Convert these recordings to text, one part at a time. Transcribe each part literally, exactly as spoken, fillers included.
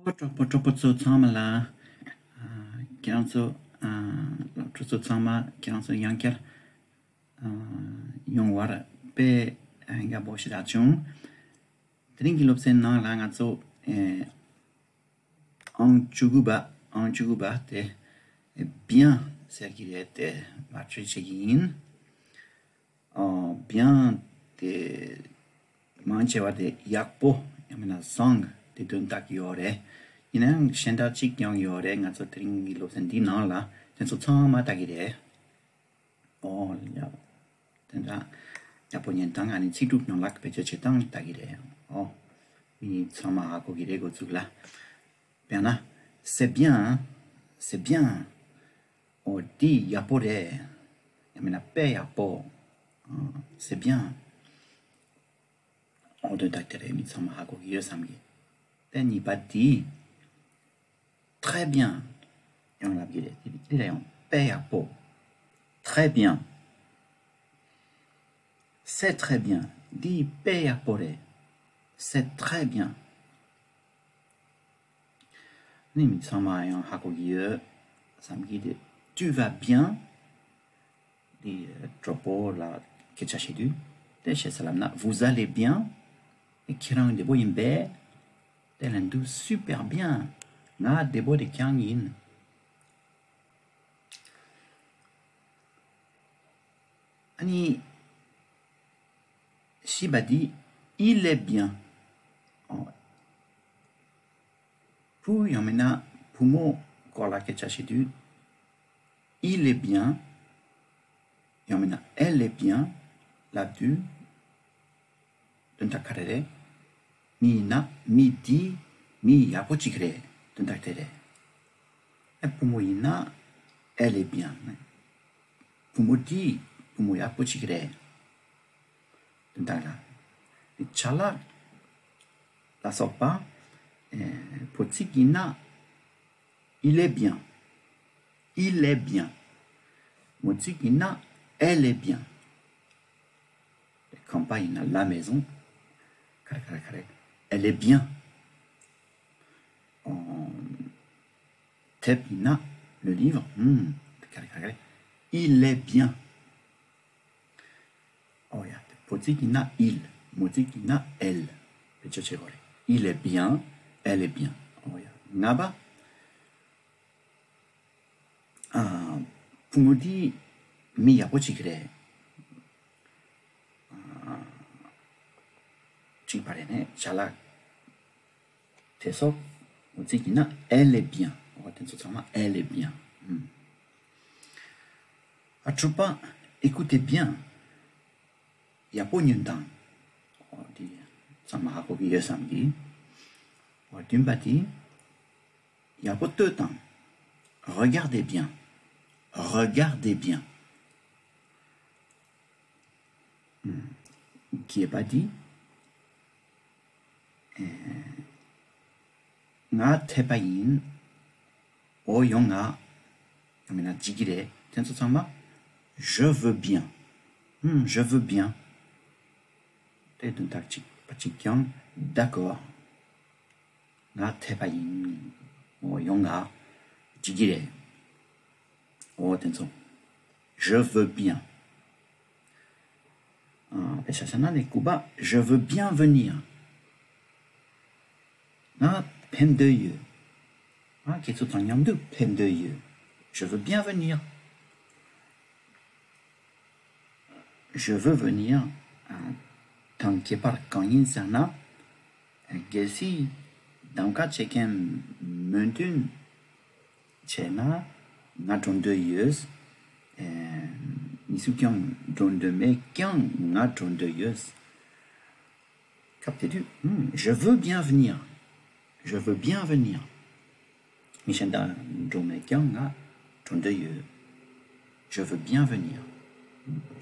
ཨོ་གྲོགས་པོ་གྲོགས་པོ་ཚོ་ཚང་མ་ལ། ཨ། ཁྱེད་རང་ཚོ། ཨ། སློབ་ཕྲུག་ཚོ་ཚང་མ་ཁྱེད་རང་ཚོ་ཡང་བསྐྱར། ཨ། ཡོང་བར་དཔེ་དགའ་པོ་ཞེ་དྲག་བྱུང་། དེ་རིང་གི་སློབ་ཚན་ནང་ལ་ང་ཚོ། ཨེ། ཨང་བཅུ་དགུ་པ། ཨང་བཅུ་དགུ་པ་དེ། ཨེ། bien ཟེར་གྱི་རེད་དེ་བར་ཆད་བྱེད་ཀྱི་ཡིན། ཨ། bien དེ་མང་ཆེ་བ་དེ་ཡག་པོ་ཡང་མིན་ན་བཟང་དེ་དོན་དག་ཡོད་རེད། ཡིན་ནའང་གཞན་དག་ཅིག་ཀྱང་ཡོད་རེད། ང་ཚོ་དེ་རིང་གི་སློབ་ཚན་འདི་ནང་ལ་དེ་ཚོ་ཚང་མ་ལྟ་གི་རེད། ཨོ་ཡ། དེ་འདྲ་ཡག་པོ་ཉན་སྟངས། ཨ་ནི་ཚིག་གྲུབ་ནང་ལ་བེད་སྤྱོད་བྱེད་སྟངས་ལྟ་གི་རེད། ཨོ། མི་ཚང་མ་ཧ་གོ་གི་རེད་འགོ་ཚུགས་ལ། དཔེར་ན། c'est bien། c'est bien། ཨོ་འདི་ཡག་པོ་རེད། ཡང་མིན་ན་དཔེ་ཡག་པོ། ཨ། c'est bien། ཨོ་དོན་དག་དེ་རེད། མི་ཚང་མ་ཧ་གོ་གི་ཡོད་བསམ་གི། དེ་གཉིས་པ་འདི། très bien། ཡང་ལབ་ཀྱི་རེད། འདི་འདི་ལ་ཡང་དཔེ་ཡག་པོ། très bien། c'est très bien། འདི་དཔེ་ཡག་པོ་རེད། c'est très bien། ནི་མི་ཚང་མ་ཡང་ཧ་གོ་གི་ཡོད་བསམ་གི། དེ། tu vas bien། འདི་གྲོགས་པོ་ལ་སྐད་ཆ་བཤད་དུས། དེ་བཤད་ས་ལབ་ན། vous allez bien། དེ་ཁྱེད་རང་བདེ་པོ་ཡིན་པས། དེ་ལན་དུ། super bien། ང་བདེ་པོ་དེ་རྐྱང་ཡིན། ཨ་ནི། བཞི་པ་འདི། il est bien། ཨོ། བུ་ཡང་མིན་ན་བུ་མོ་སྐོར་ལ་སྐད་ཆ་བཤད་དུས། il est bien། ཡང་མིན་ན་elle est bien། ལབ་དུས། དོན་དག་ག་རེ་རེད། མི་ཡིན་ན་མི་འདི་མི་ཡག་པོ་ཅིག་རེད། དོན་དག་དེ་རེད། ཨ། བུ་མོ་ཡིན་ན་elle est bien། བུ་མོ་འདི་བུ་མོ་ཡག་པོ་ཅིག་རེད། དོན་དག་ལ། ཅ་ལག་ལ་སོགས་པ། ཨེ། བུ་ཚིག་ཡིན་ན། il est bien། il est bien། མོ་ཚིག་ཡིན་ན། elle est bien། ཁང་པ་ཡིན་ན། la maison། ག་རེ་ག་རེ་ག་རེ། elle est bien། ཨོ། དེབ་ཡིན་ན། le livre། ཧུམ། ག་རེ་ག་རེ་ག་རེ། il est bien། ཨོ་ཡ། བུ་ཚིག་ཡིན་ན། il། མོ་ཚིག་ཡིན་ན། elle། བེད་སྤྱོད་བྱེད་དགོས་རེད། il est bien། elle est bien། ཨོ་ཡ། ལྔ་པ། ཨ། བུ་མོ་འདི་མི་ཡག་པོ་ཅིག་རེད། ཨ། གཅིག་པ་རེད་ནས་ཅ་ལག་དེ་སོགས། མོ་ཚིག་ཡིན་ན། elle est bien། ཨོ། དེ་ཚོ་ཚང་མ། elle est bien། ཨུམ། ཨ། དྲུག་པ། écoutez bien། ཡག་པོ་ཉོན་དང་། ཨོ། འདི་ཚང་མ་ཧ་གོ་གི་ཡོད་བསམ་གི། ཨོ། བདུན་པ་དེ། ཡག་པོ་ལྟོས་དང་། regardez bien། regardez bien། ཨུམ། བརྒྱད་པ་དེ། ཨེ། ང་འཐད་པ་ཡིན། འོ་ཡོང་ང་། ཡང་མིན་ན་བྱེད་ཀྱི་རེད། དེ་ཚོ་ཚང་མ། je veux bien། ཨུམ། je veux bien། དེ་དོན་དག་གཅིག་པ་གཅིག་ཀྱང་། d'accord། ང་འཐད་པ་ཡིན། འོ་ཡོང་ང་། བྱེད་ཀྱི་རེད། འོ་དེ་ཚོ། je veux bien། ཨ། དཔེ་ཆ་བཞག་ན་ནི་དགུ་པ། je veux bien venir། ང་ཕེབས་འདོད་ཡོད། ང་ཁྱེད་ཚོ་དང་མཉམ་དུ་ཕེབས་འདོད་ཡོད། je veux bien venir། je veux venir། ཨ། དང་ཁྱད་པར་གང་ཡིན་ཟེར་ན། གལ་སྲིད་གདམ་ག་བྱེད་མཁན་མོས་མཐུན་བྱས་ན་ང་འགྲོ་འདོད་ཡོད། ཨེ། མི་སུ་ཀྱང་འགྲོ་འདོད་མེད་ཀྱང་ང་འགྲོ་འདོད་ཡོད། སྐབས་དེ་དུས། ཨུམ། je veux bien venir། je veux bien venir། མི་གཞན་དག་འགྲོ་མེད་ཀྱང་ང་འགྲོ་འདོད་ཡོད། je veux bien venir།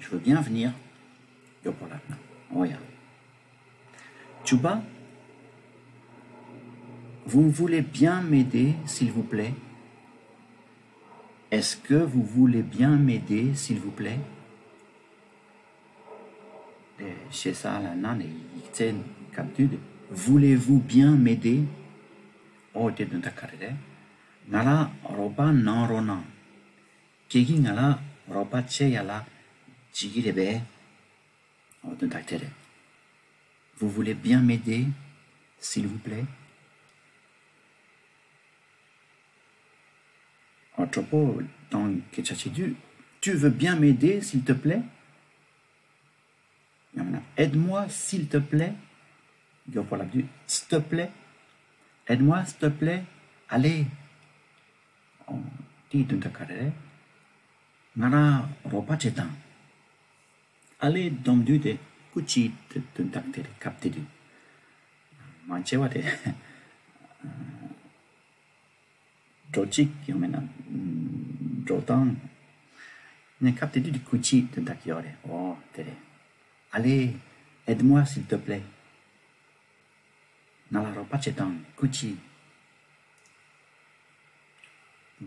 je veux bien venir། ཡག་པོ་ལབ་ན། འོ་ཡ། བཅུ་པ། vous voulez bien m'aider, s'il vous plaît? Est-ce que vous voulez bien m'aider, s'il vous plaît? དེ་ཞེ་ས་ལ་ན་ནས་ཡིག་ཚད་སྐབས་དུས་དེ། voulez-vous bien m'aider? ཨོ་དེ་དོན་དག་ག་རེ་རེད། ང་ལ་རོགས་པ་གནང་རོགས་གནང་། ཁྱེད་ཀྱིས་ང་ལ་རོགས་པ་བྱེད་ཡ་ལ་བྱེད་ཀྱི་རེད་པས། ཨོ་དོན་དག་དེ་རེད། Vous voulez bien m'aider, s'il vous plaît? ཨོ་གྲོགས་པོ་དང་སྐད་ཆ་བྱེད་དུས། Tu veux bien m'aider, s'il te plaît? ཡང་ན། Aide-moi, s'il te plaît. མགྱོགས་པོ་ལབ་དུས། S'il te plaît. Aide-moi, s'il te plaît. Allez. ཨོ། དེའི་དོན་དག་ག་རེ་རེད། ང་རང་རོགས་པ་བྱེད་དང་། Allez འདོན་དུས་དེ་སྐུ་མཁྱེན་དེ་དོན་དག་དེ་རེད། སྐབས་དེ་དུས་མང་ཆེ་བ་དེ། འགྲོ་གཅིག་ཡང་མིན་ན། འགྲོ་སྟངས། ངས་སྐབས་དེ་དུས་དེ་སྐུ་མཁྱེན་དོན་དག་ཡོད་རེད། ཨོ་དེ་རེད། Allez, aide-moi, s'il te plaît. ང་ལ་རོགས་པ་བྱེད་དང་། སྐུ་མཁྱེན།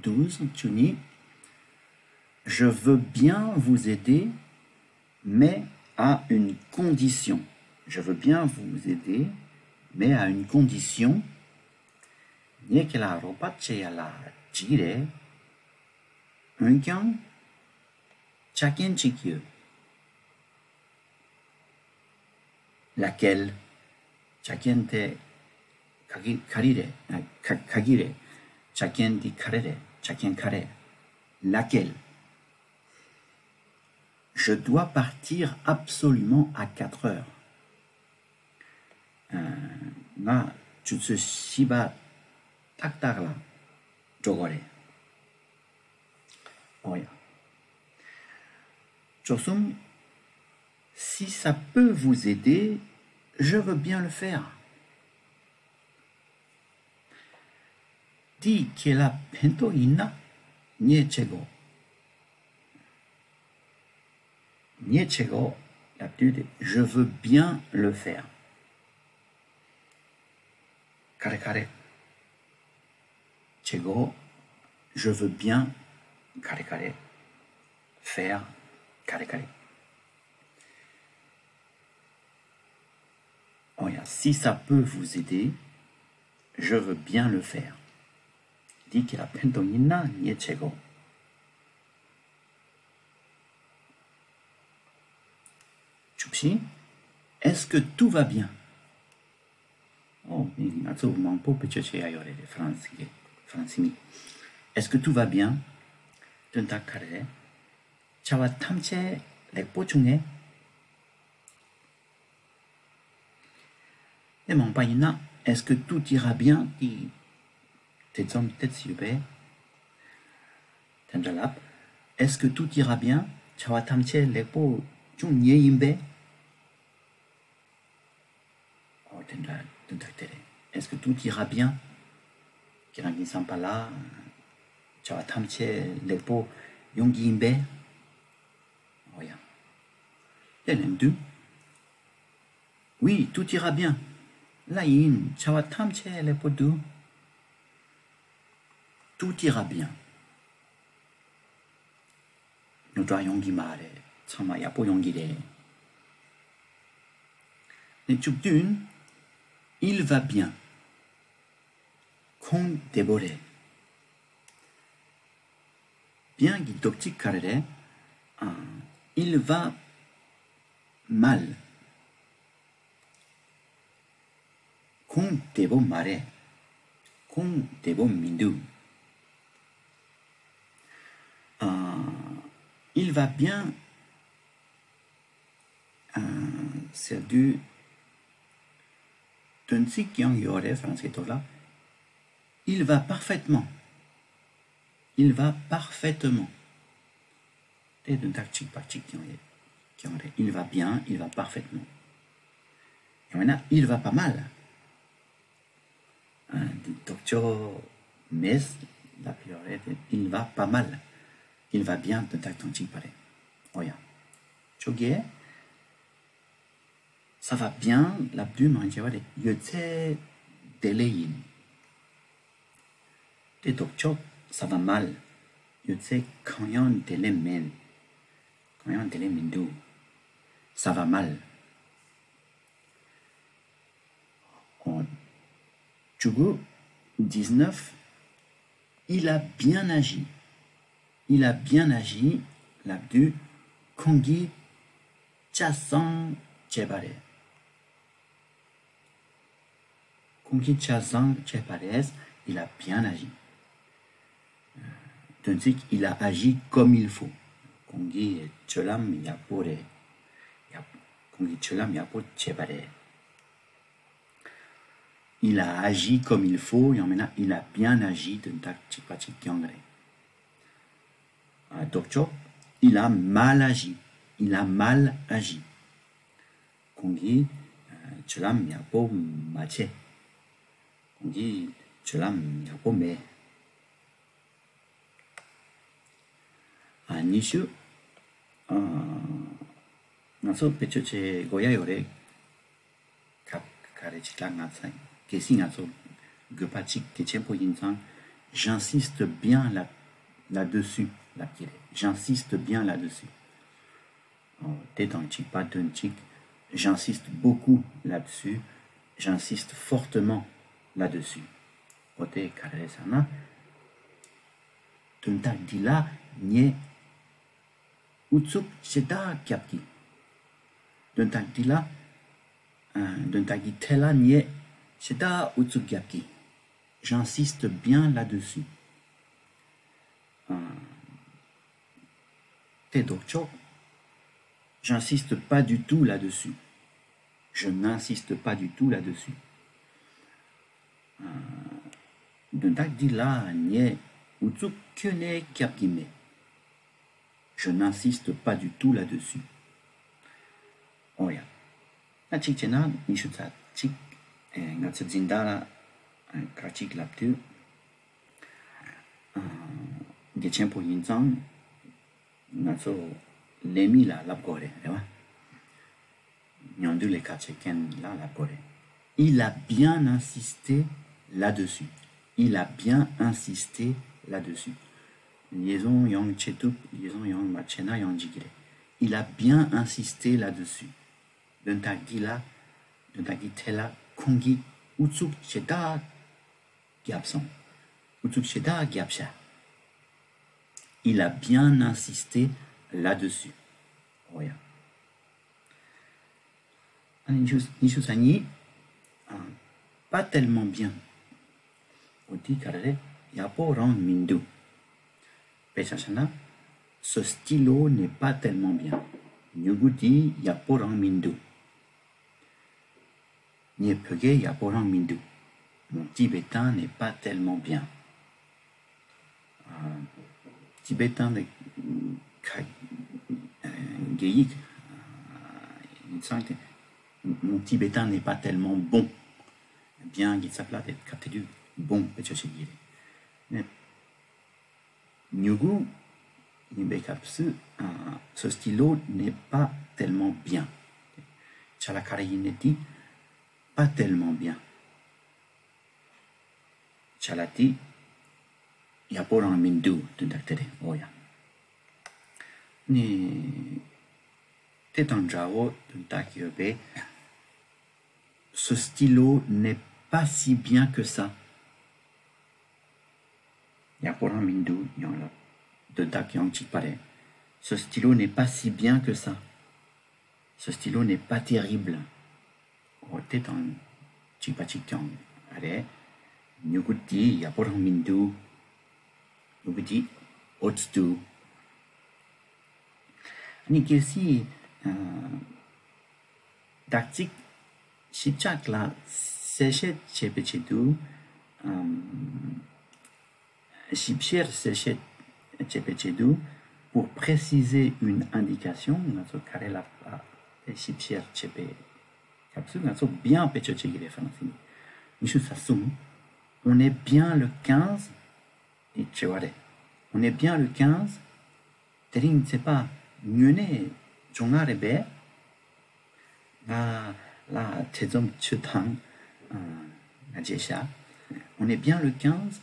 Douze བཅུ་གཉིས. Je veux bien vous aider, mais à une condition. Je veux bien vous aider, mais à une condition. ངས་ཁྱེད་ལ་རོགས་པ་བྱེད་ཡ་ལ་བྱེད་ཀྱི་རེད། འོན་ཀྱང་ཆ་རྐྱེན་གཅིག་ཡོད། Laquelle? ཆ་རྐྱེན་དེ་ག་གི་ག་རེ་རེད། ཨ། ག་ག་གི་རེད། ཆ་རྐྱེན་འདི་ག་རེ་རེད། ཆ་རྐྱེན་ག་རེ། Laquelle? Je dois partir absolument à quatre heures. ཨ། ང་ཆུ་ཚོད་བཞི་པ་ཏག་ཏག་ལ་འགྲོ་དགོས་རེད། ཨོ་ཡ། བཅུ་གསུམ། Si ça peut vous aider, je veux bien le faire. འདི་ཁྱེད་ལ་ཕན་ཐོགས་ཡིན་ན་ངས་བྱེད་དགོས། ངས་བྱེད་དགོས་ལབ་དུས་དེ། Je veux bien le faire. ག་རེ་ག་རེ་བྱེད་དགོས། Je veux bien ག་རེ་ག་རེ། Faire ག་རེ་ག་རེ། ཨོ་ཡ། Si ça peut vous aider, je veux bien le faire. འདི་ཁྱེད་ལ་ཕན་ཐོགས་ཡིན་ན་ངས་བྱེད་དགོས། བཅུ་བཞི། Est-ce que tout va bien? ཨོ། ང་ཚོ་མང་པོ་བེད་སྤྱོད་བྱེད་ཡ་ཡོད་རེད། ཧྥ་རན་སི་གི། ཧྥ་རན་སི་མི། Est-ce que tout va bien? དོན་དག་ག་རེ་རེད། བྱ་བ་ཐམས་ཅད་ལེགས་པོ་བྱུང་ངས། དེ་མང་པ་ཡིན་ན། Est-ce que tout ira bien? དེ་དེ་ཙམ་ཏེ་ཙི་ཡོད་པས། དེ་འདྲ་ལབ། Est-ce que tout ira bien? བྱ་བ་ཐམས་ཅད་ལེགས་པོ་བྱུང་ངེས་ཡིན་པས། ཨོ་དེ་འདྲ་དོན་དག་དེ་རེད། Est-ce que tout ira bien? ཁྱེད་རང་གི་བསམ་པ་ལ་བྱ་བ་ཐམས་ཅད་ལེགས་པོ་ཡོང་གི་ཡིན་པས། ཨོ་ཡ། དེ་ལན་བདུན། Oui, tout ira bien. ལགས་ཡིན། བྱ་བ་ཐམས་ཅད་ལེགས་པོ་འདུག Tout ira bien. རྙོག་དྲ་ཡོང་གི་མ་རེད། ཚང་མ་ཡག་པོ་ཡོང་གི་རེད། ནས་བཅུ་བདུན། Il va bien. ཁོང་བདེ་པོ་རེད། Bien གི་ལྡོག་ཕྱོགས་ག་རེ་རེད། ཨ། Il va mal. ཁོང་བདེ་པོ་མ་རེད། ཁོང་བདེ་པོ་མི་འདུག་ཨ། Il va bien. ཨ། ཟེར་དུས་དོན་ཚིག་ཀྱང་ཡོད་རེད། ཧྥ་རན་སིའི་ཐོག་ལ། Il va parfaitement. Il va parfaitement. དེ་དོན་དག་གཅིག་པ་གཅིག་ཀྱང་རེད། ཀྱང་རེད། Il va bien, il va parfaitement. ཡང་ན་il va pas mal. ཨ། འདི་ལྡོག་ཕྱོགས་མེད་ལབ་ཡོད་རེད་དེ། Il va pas mal. Il va bien དོན་དག་དང་གཅིག་པ་རེད། ཨོ་ཡ། བཅོ་བརྒྱད། Ça va bien ལབ་དུས་མང་ཆེ་བ་རེད། ཡོད་ཚད་བདེ་ལེགས་ཡིན། དེ་ལྡོག་ཕྱོགས། Ça va mal. ཡོད་ཚད་གང་ཡང་བདེ་ལེགས་མེད། གང་ཡང་བདེ་ལེགས་མི་འདུག Ça va mal. ཨོ། བཅུ་དགུ། Dix-neuf. Il a bien agi. Il a bien agi. ལབ་དུས་ཁོང་གིས་ཆ་ཚང་བྱས་པ་རེད། ཁོང་གིས་ཆ་ཚང་བྱས་པ་རེད། Il a bien agi. དོན་ཚིག il a agi comme il faut. ཁོང་གིས་སྤྱོད་ལམ་ཡག་པོ་རེད། ཡག་ཁོང་གིས་སྤྱོད་ལམ་ཡག་པོ་བྱས་པ་རེད། Il a agi comme il faut ཡང་མིན་ན་il a bien agi དོན་དག་གཅིག་པ་གཅིག་རྐྱང་རེད། ཨ་ལྡོག་ཕྱོགས il a mal agi. Il a mal agi. ཁོང་གིས་ཨ་སྤྱོད་ལམ་ཡག་པོ་མ་བྱས། ཁོང་གིས་སྤྱོད་ལམ་ཡག་པོ་མེད། ཨ་ཉི་ཤུ། ཨ་ང་ཚོ་བེད་སྤྱོད་བྱེད་དགོས་ཡ་ཡོད་རེད། ག་ག་རེ་ཅིག་ལ་ང་ཚོ་གལ་སྲིད་ང་ཚོ་དགོས་པ་ཅིག་གལ་ཆེན་པོ་ཡིན་ཙང་j'insiste bien là là-dessus ལབ་ཀྱི་རེད། J'insiste bien là-dessus. དེ་དང་གཅིག་པ་དོན་གཅིག j'insiste beaucoup là-dessus. J'insiste fortement là-dessus. འོ་དེ་ག་རེ་རེད་ཟེར་ན། དོན་དག་འདི་ལ་ངས་ཨུ་ཚུགས་ཞེ་དྲག་བརྒྱབ་ཀྱི། དོན་དག་འདི་ལ་ཨ་དོན་དག་གི་ཐད་ལ་ངས་ཞེ་དྲག་ཨུ་ཚུགས་བརྒྱབ་ཀྱི། J'insiste bien là-dessus. ཨ་དེ་ལྡོག་ཕྱོགས j'insiste pas du tout là-dessus. Je n'insiste pas du tout là-dessus. ཨ་དོན་དག་འདི་ལ་ངས་ཨུ་ཚུགས་ཁྱོན་ནས་བརྒྱབ་ཀྱི་མེད། Je n'insiste pas du tout là-dessus. ཨོ་ཡ། ད་གཅིག་བྱས་ན་ཉི་ཤུ་རྩ་གཅིག་ཨེ་ང་ཚོ་འཛིན་བདག་ལ་ཨེ་ཁ་ཅིག་ལབ་དུས་ཨ་གལ་ཆེན་པོ་ཡིན་ཙང་ང་ཚོ་ལས་མི་ལ་ལབ་དགོས་རེད། རེད་བ། ཉུང་བསྡུས་ལས་ཀ་བྱེད་མཁན་ལ་ལབ་དགོས་རེད། Il a bien insisté là-dessus. Il a bien insisté là-dessus. Liaison ཡང་བྱེད་ཐུབ། Liaison ཡང་མ་བྱས་ན་ཡང་འགྲིག་གི་རེད། Il a bien insisté là-dessus. དོན་དག་འདི་ལ་དོན་དག་གི་ཐད་ལ་ཁོང་གིས་ཨུ་ཚུགས་ཞེ་དྲག་བརྒྱབ་སོང་། ཨུ་ཚུགས་ཞེ་དྲག་བརྒྱབ་ཤག Il a bien insisté là-dessus. ཨོ་ཡ། ཨ་ནི་ཉི་ཤུ་ཉི་ཤུ་རྩ་གཉིས། ཨ། Pas tellement bien. འོ་དེ་ག་རེ་རེད། ཡག་པོ་རང་མི་འདུག་དཔེ་ཆ་བཞག་ན། Ce stylo n'est pas tellement bien. མྱུ་གུ་དེ་ཡག་པོ་རང་མི་འདུག་ངའི་བོད་སྐད་ཡག་པོ་རང་མི་འདུག Mon tibétain n'est pas tellement bien. ཨ། ཏི་བེ་ཏན་ནི་ཁ་ཨ་རྒྱ་ཡིག་ཨ་ཡིན་ཙང་དེ། Mon tibétain n'est pas tellement bon. Bien གི་ཚབ་ལ་དེ་སྐབས་དེ་དུས་bon བེད་སྤྱོད་བྱེད་ཀྱི་རེད། ནས་མྱུ་གུ་ཡིན་པའི་སྐབས་སུ་ཨ། Ce stylo n'est pas tellement bien. ཆ་ལ་ག་རེ་ཡིན་ནས་དེ་pas tellement bien. ཆ་ལ་དེ་ཡག་པོ་རང་མི་འདུག་དོན་དག་དེ་རེད། ཨོ་ཡ། ནི་དེ་དང་འདྲ་བོ་དོན་དག་ཡོད་པས། Ce stylo n'est pas si bien que ça. ཡག་པོ་རང་མི་འདུག་ཡང་ལ་དོན་དག་ཡང་གཅིག་པ་རེད། Ce stylo n'est pas si bien que ça. Ce stylo n'est pas terrible. འོ་དེ་དང་གཅིག་པ་གཅིག་རྐྱང་རེད། མྱུ་གུ་དེ་ཡག་པོ་རང་མི་འདུག་མྱུ་གུ་དེ་ཨོ་ཙི་འདུག་ཨ་ནི་གལ་སྲིད་ཨ་དག་ཚིག་ཞིབ་ཆ་ལ་གསལ་བཤད་བྱེད་པའི་ཆེད་དུ་ཨམ། ཞིབ་བཤེར་གསལ་བཤད་བྱེད་པའི་ཆེད་དུ། Pour préciser une indication ང་ཚོ་ག་རེ་ལབ་པ་དེ་ཞིབ་བཤེར་བྱེད་པའི་སྐབས་སུ་ང་ཚོ་bien བེད་སྤྱོད་བྱེད་ཀྱི་རེད། ཧྥ་རན་སི་ནས། ཉི་ཤུ་རྩ་གསུམ། On est bien le quinze. དེ་དྲི་བ་རེད། On est bien le quinze. དེ་རིང་ཚེས་པ་དངོས་གནས་བཅོ་ལྔ་རེད་པས། ང་ལ་ཐེ་ཚོམ་ཆུ་དང་ང་རྗེས་ཤ On est bien le quinze.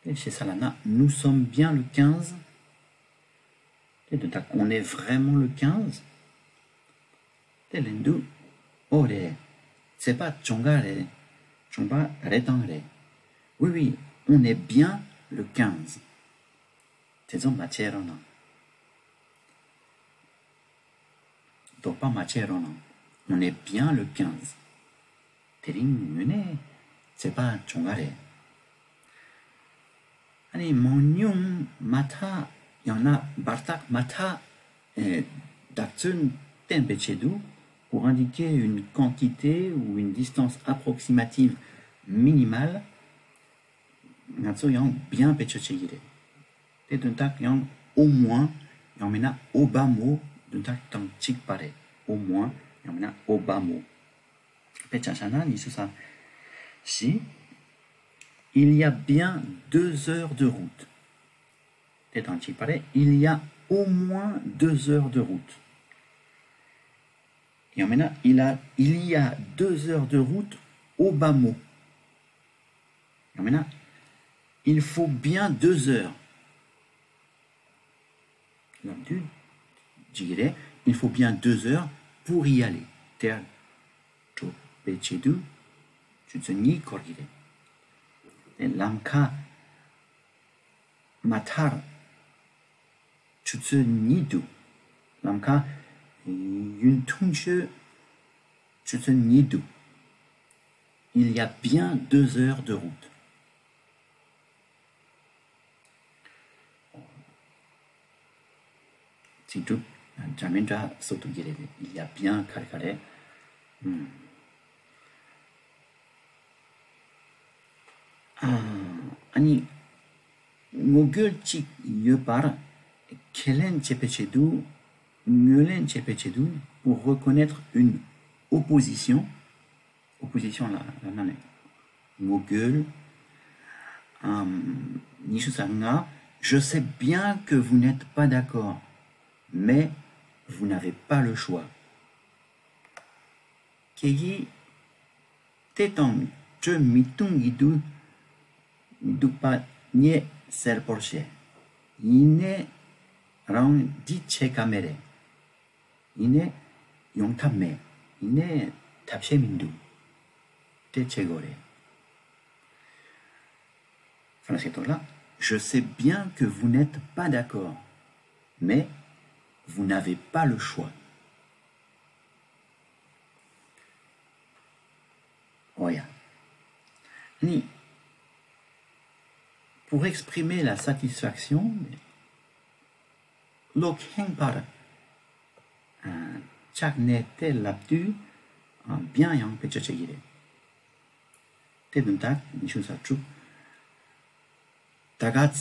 དེ་ཞེ་ས་ལ་ན་Nous sommes bien le quinze. དེ་དོན་དག On est vraiment le quinze. དེ་ལན་དུ་ཨོ་རེད། ཚེས་པ་བཅོ་ལྔ་རེད། བཅོ་ལྔ་རེད་དང་རེད། Oui, oui, on est bien le quinze. དེ་ཚོ་མ་བྱེད་རོགས་གནང་། དོགས་པ་མ་བྱེད་རོགས་གནང་། On est bien le quinze. དེ་རིང་དངོས་གནས་ཚེས་པ་བྱུང་བ་རེད། ཨ་ནི་མང་ཉུང་མ་མཐའ་ཡང་ན་བར་ཐག་མ་མཐའ་ཨེ་བརྡ་མཚོན་བསྟན་པའི་ཆེད་དུ། Pour indiquer une quantité ou une distance approximative minimale, ང་ཚོ་ཡང་bien བེད་སྤྱོད་བྱེད་ཀྱི་རེད། དེ་དོན་དག་ཡང་au moins ཡང་མིན་ན་au bas mot དོན་དག་དང་གཅིག་པ་རེད། Au moins ཡང་མིན་ན་au bas mot དཔེ་ཆ་བཞག་ན་ཉི་ཤུ་རྩ་བཞི། Il y a bien deux heures de route. དེ་དང་གཅིག་པ་རེད། Il y a au moins deux heures de route. ཡང་མིན་ན། Il a, il y a deux heures de route au bas mot. ཡང་མིན་ན། Il faut bien deux heures. ལབ་དུས་ཅིག་རེད། Il faut bien deux heures pour y aller. དེར་འགྲོ་བའི་ཆེད་དུ་ཆུ་ཚོད་གཉིས་འགོར་གྱི་རེད། དེ་ལམ་ཁ་མ་མཐར་ཆུ་ཚོད་གཉིས་འདུག་ལམ་ཁ་ཡུན་ཐུང་ཤོས་ཆུ་ཚོད་གཉིས་འདུག Il y a bien deux heures de route. ཚིག་གྲུབ་འདྲ་མི་འདྲ་བཟོ་ཐུབ་ཀྱི་རེད། Il y a bien ག་རེ་ག་རེ། ཨ་ནི་ངོ་རྒོལ་གཅིག་ཡོད་པར་ཁས་ལེན་བྱེད་པའི་ཆེད་དུ། ངོས་ལེན་བྱེད་པའི་ཆེད་དུ། Pour reconnaître une opposition. Opposition ལ་ལ་ན་ནས་ངོ་རྒོལ། ཉི་ཤུ་རྩ་ལྔ། Je sais bien que vous n'êtes pas d'accord, mais vous n'avez pas le choix. ཁྱེད་ཀྱིས་དེ་དང་གྲོས་མི་གཏོང་གི་འདུག་མི་འདུག་པ་ངས་གསལ་པོར་ཤེས། ཡིན་ནའི་རང་འདི་བྱེད་ཀ་མེད་རེད། ཡིན་ནའི་ཡོང་ཐབས་མེད། ཡིན་ནའི་ཐབས་ཤེས་མི་འདུག་དེ་བྱེད་དགོས་རེད། ཧྥ་རན་སིའི་ཐོག་ལ། Je sais bien que vous n'êtes pas d'accord, mais vous n'avez pas le choix. ཨོ་ཡ། ནི། Pour exprimer la satisfaction, བློ་ཁེངས་པར་ཆགས་ནས་དེ་ལབ་དུས་bien ཡང་བེད་སྤྱོད་བྱེད་ཀྱི་རེད། དེ་དོན་དག་ཉི་ཤུ་རྩ་དྲུག་ད་ག་ཙ།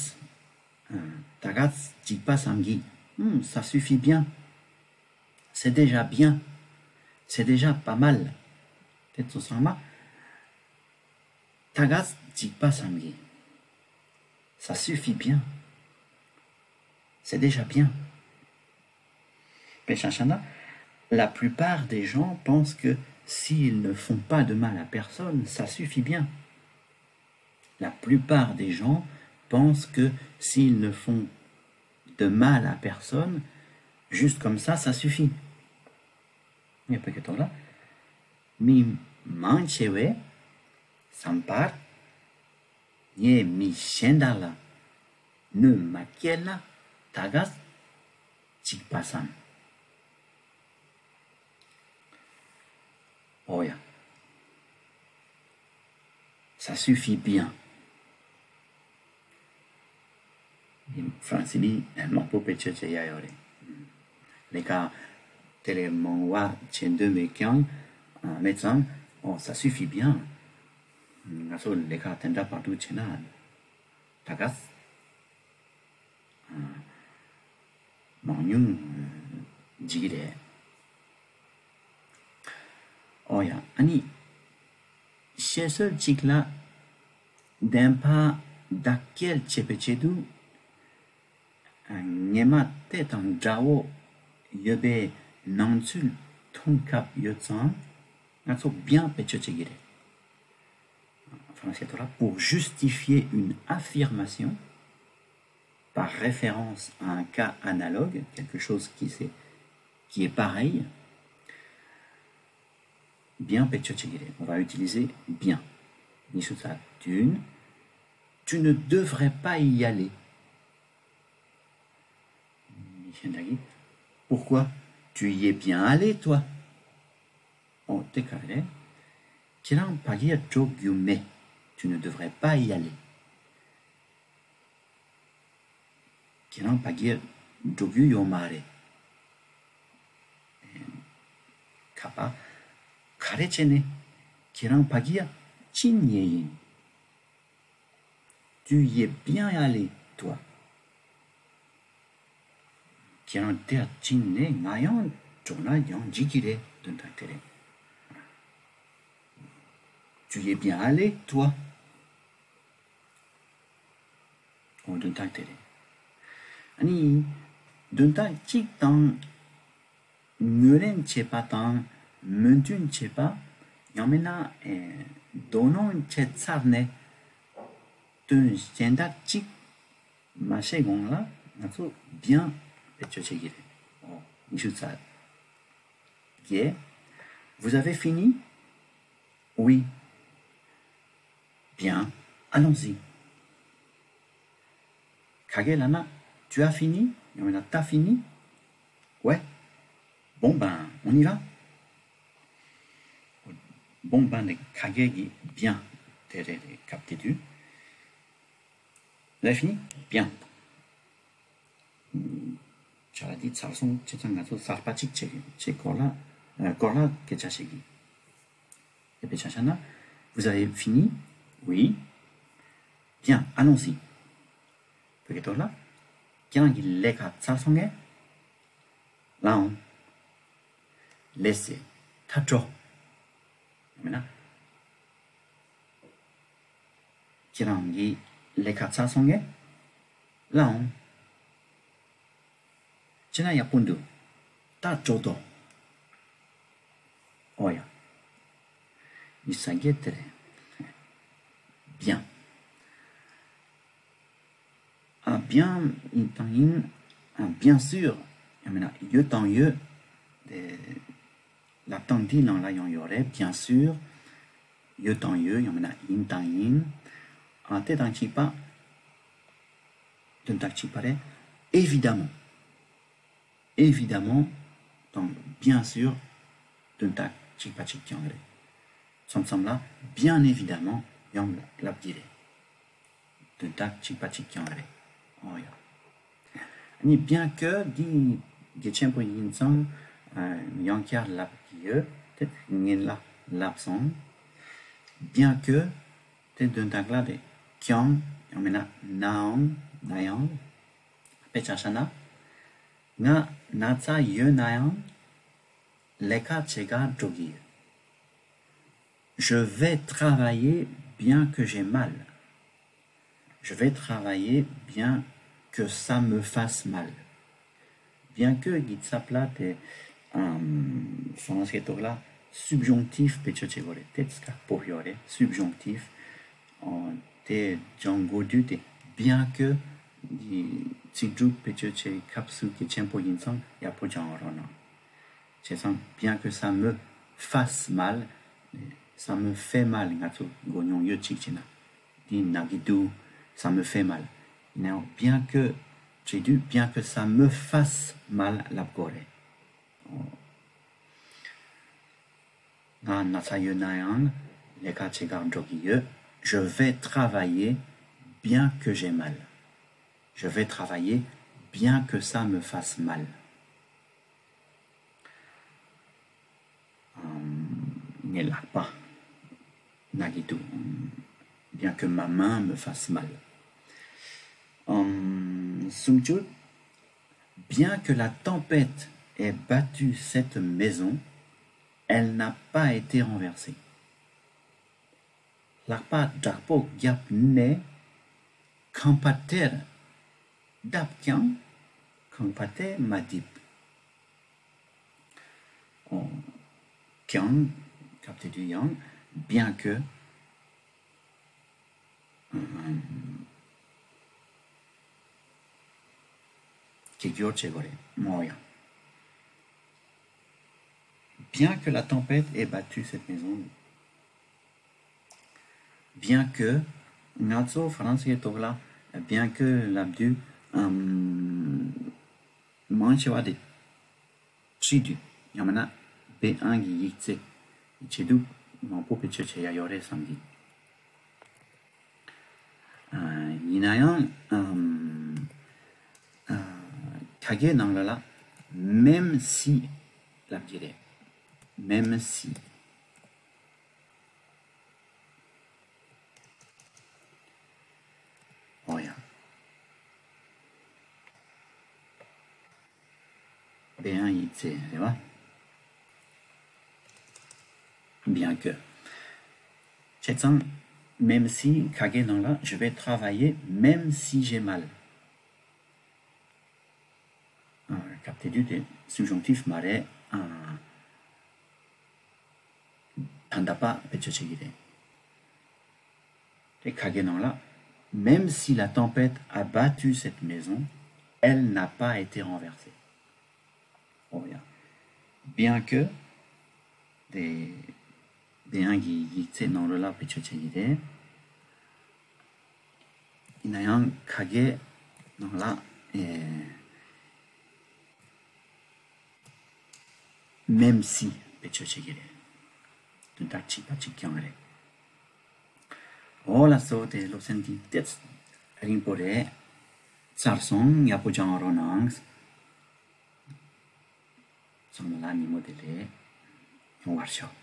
ད་ག་ཙ་གཅིག་པ་ཙམ་གྱིས། Hum, ça suffit bien. C'est déjà bien. C'est déjà pas mal. དེ་ཚོ་ཚང་མ་ད་ག་ཙ་གཅིག་པ་ཙམ་གྱིས། Ça suffit bien. C'est déjà bien. དཔེ་ཆ་བཞག་ན། La plupart des gens pensent que s'ils ne font pas de mal à personne, ça suffit bien. La plupart des gens pensent que s'ils ne font de mal à personne, juste comme ça, ça suffit. ངས་བོད་སྐད་ཐོག་ལ། མི་མང་ཆེ་བས་བསམ་པར། ངས་མི་གཞན་དག་ལ་གནོད་མ་སྐྱེལ་ན་ད་ག་གཅིག་པ་བསམ། ཨོ་ཡ། Ça suffit bien. ཧྥ་རན་སི་མི་མང་པོ་བེད་སྤྱོད་བྱེད་ཡ་ཡོད་རེད། ལས་ཀ་དེ་ལས་མང་བ་བྱེད་འདོད་མེད་ཀྱང་། མེད་ཙང་། Oh, ça suffit bien. ང་ཚོ་ལས་ཀ་དེ་འདྲ་བར་དུ་བྱེད་ན་ད་ག་མང་ཉུང་འཇིག་གི་རེད། ཨོ་ཡ། ཨ་ནི་བཤད་སྲོལ་གཅིག་ལ་བདེན་པ་བདག་སྐྱེལ་བྱེད་པའི་ཆེད་དུ། ཉི་མ་དེ་དང་འདྲ་བོ་ཡོད་པའི་སྣང་ཚུལ་མཐོང་སྐབས་ཡོད་ཙང་ང་ཚོ་bien བེད་སྤྱོད་བྱེད་ཀྱི་རེད། ཧྥ་རན་སིའི་ཐོག་ལ། Pour justifier une affirmation par référence à un cas analogue, quelque chose qui, c'est, qui est pareil, bien བེད་སྤྱོད་བྱེད་ཀྱི་རེད། On va utiliser bien. ཉི་ཤུ་རྩ་བདུན། Tu ne devrais pas y aller. མི་གཞན་དག་གིས། Pourquoi? Tu y es bien allé, toi. ཨོ་དེ་ག་རེད། ཁྱེད་རང་ཕ་གིར་འགྲོ་རྒྱུ་མེད། Tu ne devrais pas y aller. ཁྱེད་རང་ཕ་གིར་འགྲོ་རྒྱུ་ཡོད་མ་རེད། ཁ་པ། ག་རེ་བྱས་ནས། ཁྱེད་རང་ཕ་གིར་ཕྱིན་ཡས་ཡིན། Tu y es bien allé, toi. ཁྱེད་རང་དེར་ཕྱིན་ནས་ང་ཡང་འགྲོ་ན་ཡང་འགྲིག་གི་རེད། དོན་དག་དེ་རེད། Tu y es bien allé, toi. ཨོ་དོན་དག་དེ་རེད། ཨ་ནི། དོན་དག་གཅིག་དང་། ངོས་ལེན་བྱེད་པ་དང་། མོས་མཐུན་བྱེད་པ། ཡང་མིན་ན། ཨེ། དོ་སྣང་བྱས་ཚར་ནས། དོན་གཞན་དག་གཅིག་མ་བྱས་གོང་ལ་ང་ཚོ་bien བེད་སྤྱོད་བྱེད་ཀྱི་རེད། ཨོ། ཉི་ཤུ་རྩ་བརྒྱད། Vous avez fini? Oui. Bien, allons-y. ག་གེ་ལབ་ན། Tu as fini? ཡང་མིན་ན། T'as fini? Ouais. Bon ben, on y va. Bon ben ནི་ག་གེ་གི་bien དེ་རེད། རེད། སྐབས་དེ་དུས། Vous avez fini? Bien. བྱ་བ་འདི་ཚར་སོང་། བྱས་ཙང་ང་ཚོ་གསར་པ་གཅིག་བྱེད་ཀྱི། ཅིག་སྐོར་ལ། ཨ། སྐོར་ལ་སྐད་ཆ་བཤད་ཀྱི། དེ་བྱས་བྱས་ན། Vous avez fini? Oui. Bien, allons-y. བོད་སྐད་ཐོག་ལ། ཁྱེད་རང་གི་ལས་ཀ་ཚར་སོང་ངས། ལངས་འོང་། ལགས་སེ། ད་འགྲོ། མིན་ན། ཁྱེད་རང་གི་ལས་ཀ་ཚར་སོང་ངས། ལངས་འོང་། བྱས་ན་ཡག་པོ་འདུག། ད་འགྲོ་དོ། ཨོ་ཡ། ཉི་ཤུ་རྩ་བརྒྱད་དེ་རེད། Bien. ཨ། Bien ཡིན་དང་ཡིན། ཨ། Bien sûr ཡང་མིན་ན་ཡོད་དང་ཡོད། དེ་ལབ་སྟངས་འདིའི་ནང་ལ་ཡང་ཡོད་རེད། Bien sûr ཡོད་དང་ཡོད། ཡང་མིན་ན་ཡིན་དང་ཡིན། ཨ། དེ་དང་གཅིག་པ། དོན་དག་གཅིག་པ་རེད། Évidemment. Évidemment དང་bien sûr དོན་དག་གཅིག་པ་གཅིག་རྐྱང་རེད། མཚམས་མཚམས་ལ་bien évidemment ཡང་ལབ་ཀྱི་རེད། དོན་དག་གཅིག་པ་གཅིག་རྐྱང་རེད། ཨོ་ཡ། ཨ་ནི་bien que འདི་གལ་ཆེན་པོ་ཡིན་ཙང་། ཨ། ཡང་བསྐྱར་ལབ་ཀྱི་ཡོད། དེ་སྔོན་ལ་ལབ་སོང་། Bien que དེ་དོན་དག་ལ་རེད། ཀྱང་ཡང་མིན་ན་ནའང་། ནའང་། དཔེ་ཆ་བཞག་ན། ང་ན་ཚ་ཡོད་ན་ཡང་ལས་ཀ་བྱེད་གར་འགྲོ་གི་ཡོད། Je vais travailler bien que j'ai mal. Je vais travailler bien que ça me fasse mal. Bien que གི་ཚབ་ལ་དེ། ཨམ། ཧྥ་རན་སི་སྐད་ཐོག་ལ་subjonctif བེད་སྤྱོད་བྱེད་དགོས་རེད། དེ་དཀའ་པོ་ཡོད་རེད། Subjonctif ཨོ། དེ་སྦྱང་དགོས་དུས་དེ། Bien que གི་ཚིག་གྲུབ་བེད་སྤྱོད་བྱེད་སྐབས་སུ་གལ་ཆེན་པོ་ཡིན་ཙང་ཡག་པོ་སྦྱང་རོགས་གནང་། བྱས་ཙང་། Bien que ça me fasse mal. Ça me fait mal ང་ཚོ་གོ་མྱོང་ཡོད། གཅིག་བྱས་ན། འདི་ན་གི་འདུག། Ça me fait mal. ཡིན་ནའང་། Bien que བྱེད་དུས། Bien que ça me fasse mal ལབ་དགོས་རེད། ང་ན་ཚ་ཡོད་ན་ཡང་ལས་ཀ་བྱེད་གར་འགྲོ་གི་ཡོད། Je vais travailler bien que j'ai mal. Je vais travailler bien que ça me fasse mal. ཨམ། ངའི་ལག་པ་ན་གི་འདུག། Bien que ma main me fasse mal. ཨམ། སུམ་ཅུ། Bien que la tempête ait battu cette maison, elle n'a pas été renversée. ལྷགས་པ་དྲག་པོ་བརྒྱབ་ནས་ཁང་པ་དེར་བརྡབས་ཀྱང་། ཁང་པ་དེ་མ་བརྡིབས། ཨོ། ཀྱང་། སྐབས་དེ་དུས་ཡང་། Bien que ཨམ། གེ་སྐྱོར་བྱེད་དགོས་རེད། མོ་ཡང་། Bien que la tempête ait battu cette maison, bien que ང་ཚོ་ཧྥ་རན་སིའི་ཐོག་ལ་bien que ལབ་དུས་ཨམ་མང་ཆེ་བ་དེ་བྲིས་དུས་ཡང་མིན་ན་B1གི་ཡིག་ཚད་བྱེད་དུས་མང་པོ་བེད་སྤྱོད་བྱེད་ཡ་ཡོད་རེད་བསམ་གི། ཨ་ཡིན་ན་ཡང་ཨམ་ཨ་ཁ་སྐད་ནང་ལ་ལ་même si ལབ་ཀྱི་རེད། Même si. ཨོ་ཡ། B1ཡི་ཚད་རེད་བ། Bien que. བྱས་ཙང་même si ཁ་སྐད་ནང་ལ je vais travailler même si j'ai mal. ཨ་སྐབས་དེ་དུས་དེ་subjonctif མ་རེད། ཨ་ད་ལྟ་པ་བེད་སྤྱོད་བྱེད་ཀྱི་རེད། དེ་ཁ་སྐད་ནང་ལ། Même si la tempête a battu cette maison, elle n'a pas été renversée. ཨོ་ཡ། Bien que དེ་དེ་ཡང་གི་ཡིག་ཚད་ནང་ལོགས་ལ་བེད་སྤྱོད་བྱེད་ཀྱི་རེད། ཡིན་ན་ཡང་ཁ་སྐད་ནང་ལ་ཨེ་même si བེད་སྤྱོད་བྱེད་ཀྱི་རེད། དོན་དག་གཅིག་པ་གཅིག་རྐྱང་རེད། འོ་ལགས་སོ། དེ་སློབ་ཚན་འདི་ཏོག་ཙམ་རིང་པོ་རེད། ཚར་སོང་། ཡག་པོ་སྦྱང་རོགས་གནང་། ཚང་མ་ལ་ཉིན་མོ་བདེ་ལེགས་ཡོང་བར་ཤོག།